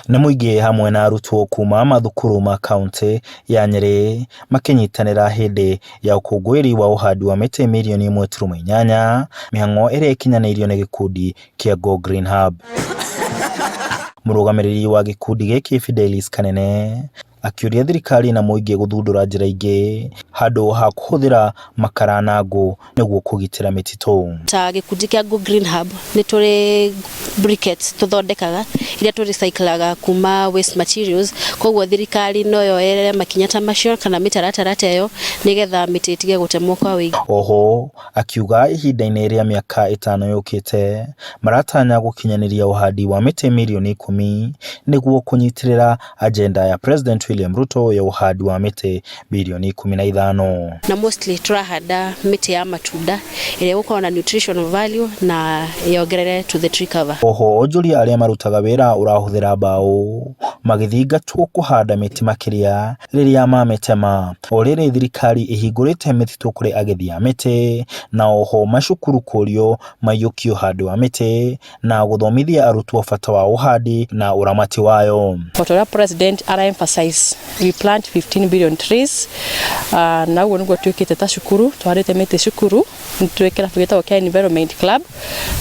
Nĩ mũingĩ hamwe na arutwo kuma mathukuru ma kauntĩ ya Nyĩrĩ makĩnyitanĩra hĩndĩ ya ũkũngũĩri wa ũhandi wa mĩtĩ mirioni 1.8, mĩhang'o ĩrĩa ĩkinyanĩirio nĩ gĩkundi kĩa Go Green Hub. Mũrũgamĩrĩri wa gĩkundi gĩkĩ Fidelis Kanene akĩũria thirikari na mũingĩ gũthundũra njĩra ingĩ handũ ha kũhũthĩra makara na ngũ nĩguo kũgitĩra mĩtitũ. Ta gĩkundi kĩa Go Green Hub nĩ tũrĩ briquettes tũthondekaga iria tũ recyclaga kuma waste materials, koguo thirikari no yoerere makinya ta macio kana mĩtaratara ta ĩyo nĩgetha mĩtĩ ĩtige gũtemwo kwa ũingĩ. Oho akiuga ihinda-inĩ rĩa mĩaka 5 yũkĩte maratanya gũkinyanĩria ũhandi wa mĩtĩ mirioni 10 nĩguo kũnyitĩrĩra agenda ya President William Ruto ya ũhandi wa mĩtĩ birioni 15. Na mostly tũrahanda mĩtĩ ya matunda ĩrĩa ĩgũkorwo na nutritional value na yongerere to the tree cover. Oho onjoria arĩa marutaga wĩra ũrahũthĩra mbaũ magĩthingatwo kũhanda mĩtĩ makĩria rĩrĩa mamĩtema, o rĩrĩ thirikari ĩhingũrĩte mĩtitũ kũrĩ agethi a mĩtĩ, na oho macukuru kũrio maiyũkie ũhandi wa mĩtĩ na gũthomithia arutwo bata wa ũhandi na ũramati wayo. O ta ũrĩa president ara emphasize we plant 15 billion trees, na ũguo nĩguo twĩkĩte ta cukuru, tũhandĩte mĩtĩ cukuru, nĩ tũrĩ kĩrabu gĩtagwo kĩa environment club,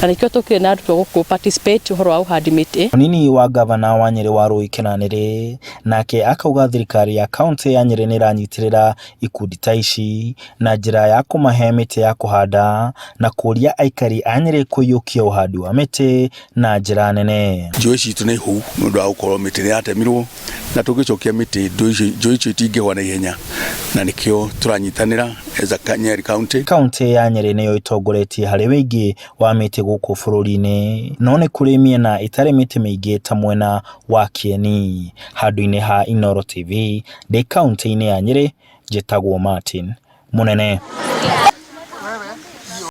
na nĩkĩo tũkire na arutwo gũkũ participate ũhoro wa ũhandi mĩtĩ. Mũnini wa gavana wa Nyĩrĩ Warũi Kĩnanĩrĩ nake akauga thirikari ya kaunti ya Nyĩrĩ nĩ ĩranyitĩrĩra ikundi ta ici na njĩra ya kũmahe mĩtĩ ya kũhanda na kũria aikari a Nyĩrĩ kũiyũkia ũhandi wa mĩtĩ na njĩra nene. Njũĩ citũ nĩ hũu nĩ ũndũ wa gũkorwo mĩtĩ nĩ yatemirwo na tũngĩcokia mĩtĩ njũĩ icio itingĩhwa na ihenya na nĩkĩo tũranyitanĩra as a Nyeri County. Kaunti ya Nyĩrĩ nĩyo ĩtongoretie harĩ wĩingĩ wa mĩtĩ gũkũ bũrũri-inĩ, no nĩ kũrĩ mĩena ĩtarĩ mĩtĩ mĩingĩ ta mwena wa Kieni. Handũ-inĩ ha Inooro TV, ndĩ kaunti-inĩ ya Nyĩrĩ, njĩtagwo Martin Mũnene.